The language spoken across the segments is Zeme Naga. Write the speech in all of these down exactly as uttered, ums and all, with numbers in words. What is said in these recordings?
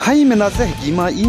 Haimena ze hegî ma i,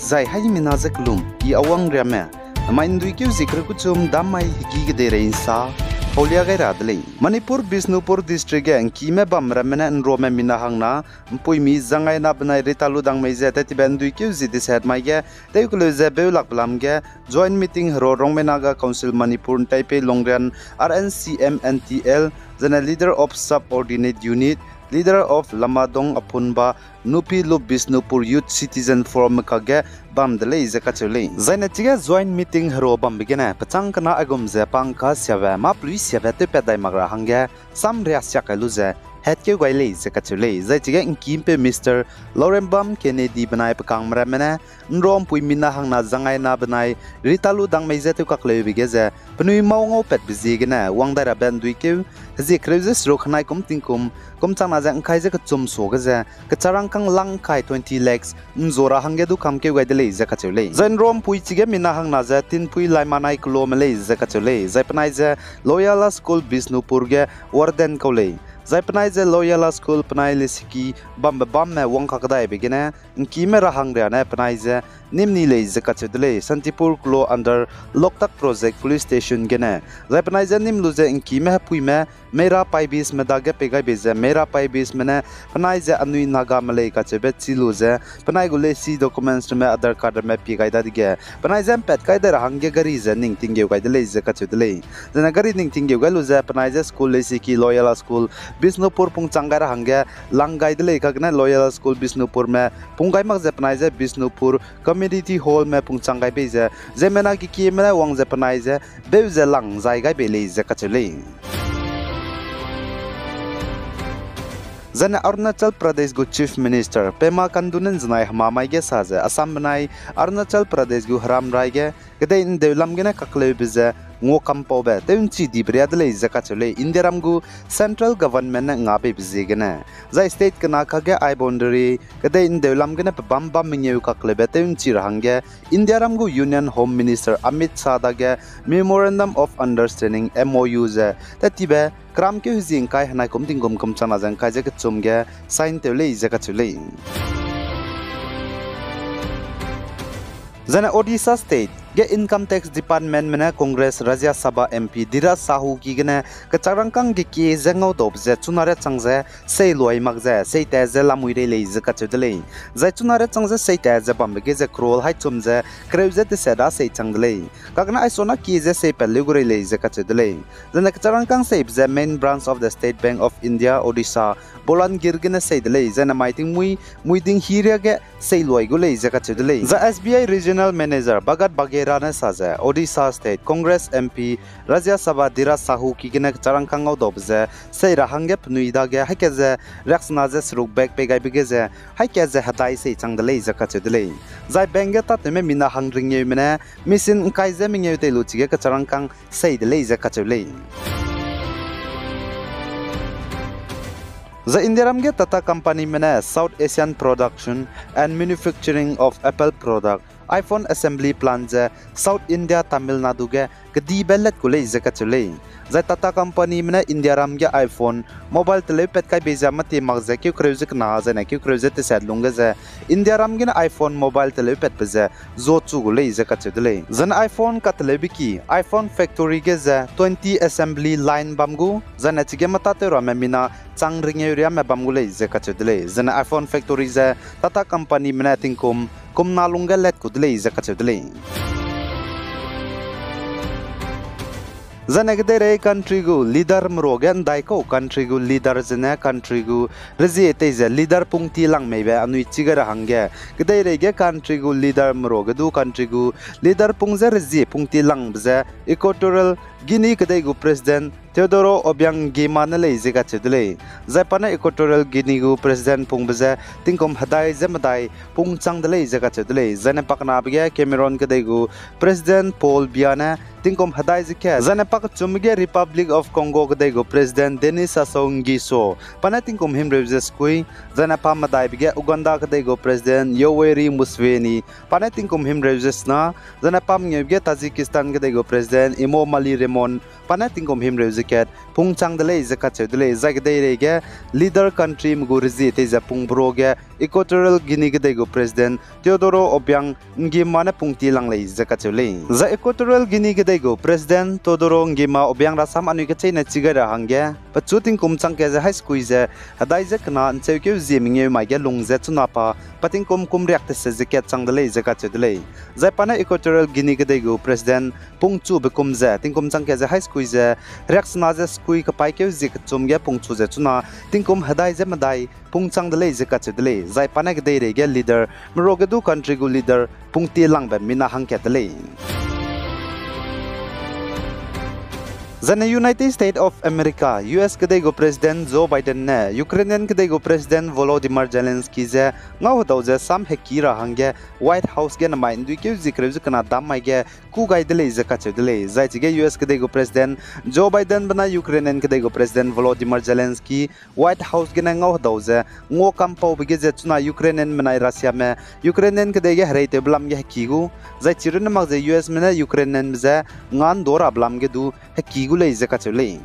zai haimena ze kelum i awang riamme. Namai ’nduikeu zie kereu kechum dam mai hegî kedeirei ’nsa paulia gai ra de lei. Manipur Bishnupur District ge ’ngkime bam ramme ne ’nrame mina hangna ’mpuimi Zangaina benai Rita Ludangmei ze tettibe ’nduikeu zie deset mai ge tewkeleu ze beulakbe lam ge joint meeting hero Rongmei Naga Council Manipur ’ntaipei Longrian, R N C M N T L, zene leader of subordinate unit, leader of Lamadong Aphunba, Nupi Lup Bishnupur Youth Citizen Forum me kakge bam de lei ze kacheu lei. Zaine chige joint meeting hero bambe gene pechâng kena aigum ze pangka siabe mâ pelui siabe tewpat dai mak ra hangge samria siak kai lu ze hatkeu gai lei ze kacheu lei. Zai chige ’ngkimpeu Mister Laurembam Kennedy benai pe kangme ramme ne ’nrame ’mpuimi mina hangna Zangaina benai Rita Ludangmei ze tewkakleube ge ze penui mâu ngaupatbe ziegene wang dai rabe ’nduikeu hezie kereu ze seruk henai kum tingkum, kum changna ze ’ngkai ze kechum suage ze kecharangkâng lang ’ngkai, twenty lakhs, ’nzu ra hangge du kamkeu gai de lei ze kacheu lei. Zai ’nrame ’mpui chige mina hangna ze tinpui laimanai keloa me lei ze kacheu lei. Zai penai ze Loyola School Bishnupur ge warden kau lei. Zai penai ze Loyola School penai lesiki bambe bamme wangkak daibe gene ’ngkime ra hangria ne penai ze nîm ni lei ze kacheu de lei. Santipur keloa under Loktak Project Police Station gene. Zai penai ze nîm lu ze ’ngkime hepuime Meira Paibis me dage pei gai bei ze Meira Paibis me ne penai ze anui Nagame lei kacheube chi lu ze penai gu leisi documents ramme Aadhaar card ramme pie gai dadege penai ze ’mpat kai dai ra hangge gari ze ning tinggeu gai de lei ze kacheu de lei. Zene gari ning tinggeu gai lu ze penai ze school lesiki Loyola School Bishnupur pungchang gai ra hangge lang gai de lei. Kagene Loyola School Bishnupur me pung gai mak ze penai ze Bishnupur Community Hall me pungchang gai bei ze ziemmena kekieme ne wang ze penai ze beu ze lang zai gai bei lei ze kacheu lei. Zane Arunachal Pradesh gu Chief Minister Pema Khandu ne ’nzenai hemamai ge sa ze Assam benai Arunachal Pradesh gu heram rai ge kedei ’ndeu lam gene kakleube ze nguakampaube tew ’nchi dibe ria de lei ze kacheu lei. Indiaram gu central government ne nga beibe ziegene. Zai state kena kakge ai boundary kedei ’ndeu lam gene pebâm bâm mengeu kakleube tew ’nchi ra hangge Indiaram gu Union Home Minister Amit Shah dage Memorandum of Understanding, M O U ze tettibe keramkeu hezie ’ngkai henai kum tingkum kum changna ze ’ngkai ze kechum ge sign tew lei ze kacheu lei. Zane Odisha State ge Income Tax Department me ne Congress Rajya Sabha M P Dheeraj Sahu ki gene kecharangkâng ge kie ze ngaudaube ze chuna riachang ze seiluai mak ze seitat ze lamui rei lei ze kacheu de lei. Zai chuna riachang ze seitat ze bambe ge ze crore haî chum ze kereu ze deset da sei chang de lei. Kagene aisona kie ze seipat leu gu rei lei ze kacheu de lei. Zane kecharangkâng seibe ze main branch of the State Bank of India, Odisha, Bolangir gene sei de lei. Zane mai tingmuî, mui ding hi riage seiluai gu lei ze kacheu de lei. Zai S B I Regional Manager Bhagat Baghera ne sa ze Odisha State Congress M P Rajya Sabha Dheeraj Sahu ki gene kecharangkâng ngaudaube ze sei ra hangge penui dage haî kat ze riaksena ze seruk bak pei gaibe ge ze haî kat ze hedai sei chang de lei ze kacheu de lei. Zai bank ge tâtewme mina hangringeume ne machine ’ngkai ze mengeu tei lu chige kecharangkâng sei de lei ze kacheu lei. Zai Indiaram ge Tata Companyme ne South Asian Production and Manufacturing of Apple Product iPhone Assembly Plant ze South India Tamil Nadu ge kedibe let gu lei ze kacheu lei. Zai Tata Companyme ne Indiaram ge iPhone mobile teleupat kai bei ze mâtie mak ze keu kereu ze kena zaine keu kereu ze tesat lungge ze Indiaram gene iPhone mobile teleupatbe ze zuachu gu lei ze kacheu de lei. Zane iPhone kateleube ki iPhone factory ge ze twenty assembly line bam gu, zane chige mâtâtew ramme mina chang ringeu riamme bam gu lei ze kacheu de lei. Zane iPhone factory ze Tata Companyme ne tingkum kumna lungge let ku de lei ze kacheu de lei. Zane kedeirei country gu leaderme ruage ’ndaikau country gu leader zene country gu rezie tei ze leader pungti lang meibe anui chige ra hangge, kedeirei ge country gu leaderme ruage du country gu leader pung ze rezie pungti langbe ze Equatorial Guinea kedei gu President Teodoro Obiang Nguema ne lei ze kacheu de lei. Zai pa ne Equatorial Guinea gu President pungbe ze tingkum hedai ze medai pungchang de lei ze kacheu de lei. Zaine pakenabe ge Cameroon kedei gu President Paul Biya ne tingkum hedai ze kat, zaine pakechumme ge Republic of Congo kedei gu President Denis Sassou Nguesso, pa ne tingkum himreu ze sekui, zaine pamedaibe ge Uganda kedei gu President Yoweri Museveni, pa ne tingkum himreu ze sena, zaine pamengeube ge Tajikistan kedei gu President Emomali Rahmon, pa ne tingkum himreu ze kat pungchang de lei ze kacheu de lei. Zai kedeireige leader countryme gu rezie tei ze pung bro ge Equatorial Guinea kedei gu President Teodoro Obiang Nguema ne pungtie lang lei ze kacheu lei. Zai Equatorial Guinea kedei gu President Teodoro Nguema Obiang rasam anui kecheîne chi gai ra hangge pechu tingkum chang kat ze hai sekui ze hedai ze kena ’ncheukeu zie mengeu mai ge lung ze chuna pa pa tingkum kum riak tese ze kat chang de lei ze kacheu de lei. Zai pa ne Equatorial Guinea kedei gu President pungchube kum ze tingkum chang kat ze hai sekui ze riaksena ze sekui kepaîkeu zie kechum ge pungchu ze chuna tingkum hedai ze medai pungchang de lei ze kacheu de lei. Zai pa ne kedeireige leader, meruage du country gu leader pungtie langbe mina hangkat de lei. Zane United States of America, U S kedei gu President Joe Biden ne Ukrainian kedei gu President Volodymyr Zelensky ze ngau hedau ze sam heki ra hangge White House ge namai ’nduikeu zie kereu ze kena dam mai ge kû gai de lei ze kacheu de lei. Zai chige U S kedei gu President Joe Bidenbe na Ukrainian kedei gu President Volodymyr Zelensky White House gene ngau hedau ze ngua kampaube ge ze chuna Ukrainianme nai Russiame Ukrainian kedei ge hereitewbe lam ge heki gu, zai chirunne mak ze U Sme ne Ukrainianme je nga ’ndu rabe lam ge du heki gu lei ze kacheu lei.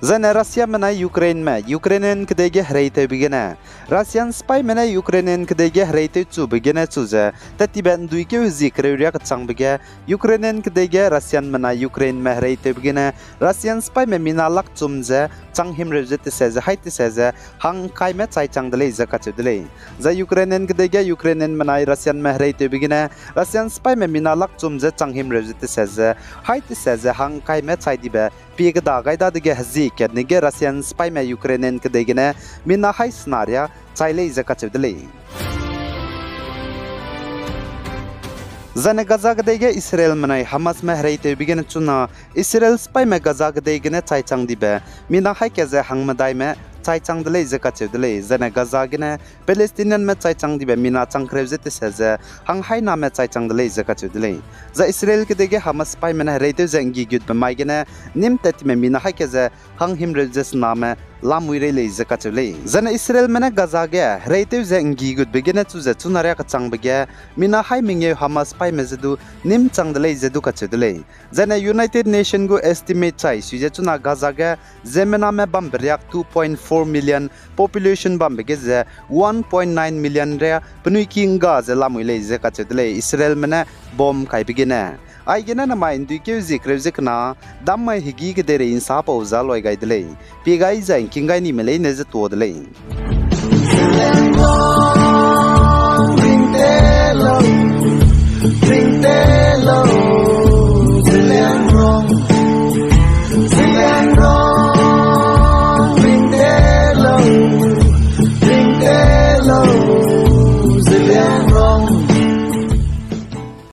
Zaine Russiame nai Ukraineme Ukrainian kedei ge hereitewbe gene, Russian sipaîme ne Ukrainian kedei ge hereitew chube gene chu ze, tat tibe ’nduikeu hezie kereu riâ kechangbe ge, Ukrainian kedei ge Russianme nai Ukraineme hereitewbe gene, Russian sipaîme mina lakchum ze chang himreu ze tese ze hai tese ze hang ’ngkaime chai chang de lei ze kacheu de lei. Zai Ukrainian kedei ge Ukrainianme nai Russianme hereitewbe gene, Russian sipaîme mina lakchum ze chang himreu ze tese ze hai tese ze hang ’ngkaime chai dibe pie keda gai dadege hezie katne ge Russian sipaîme Ukrainian kedei gene mina hai sena riâ chai lei ze kacheu de lei. Zaine Gaza kedei ge Israelme nai Hamasme hereitewbe gene chuna Israel sipaîme Gaza kedei gene chai chang dibe mina haî kat ze hangmedaime chai chang de lei ze kacheu de lei. Zaine Gaza gene Palestinianme chai chang dibe mina chang kereu ze tese ze hang haîname chai chang de lei ze kacheu de lei. Zai Israel kedei ge Hamas sipaîme ne hereitew ze ’nggigutbe mai gene nîm tat time mina haî kat ze hang himreu ze sename lamui rei lei ze kacheu lei. Zaine Israelme ne Gaza ge hereitew ze ’nggigutbe gene chu ze chuna riâ kechangbe ge mina haî mengeu Hamas sipaîme je du nîm chang de lei ze du kacheu de lei. Zaine United Nation gu estimate chai sui ze chuna Gaza ge ziemmename bambe riak two point four million population bambe ge ze one point nine million riâ penui ki ’ngga ze lamui lei ze kacheu de lei Israelme ne bomb kaibe gene. Aigene namai ’nduikeu zie kereu ze kena dam mai hegî kedeirei ’nsa pau za loi gai de lei. Pie gai zai ’ngking gai nime leine ze tuâ de lei.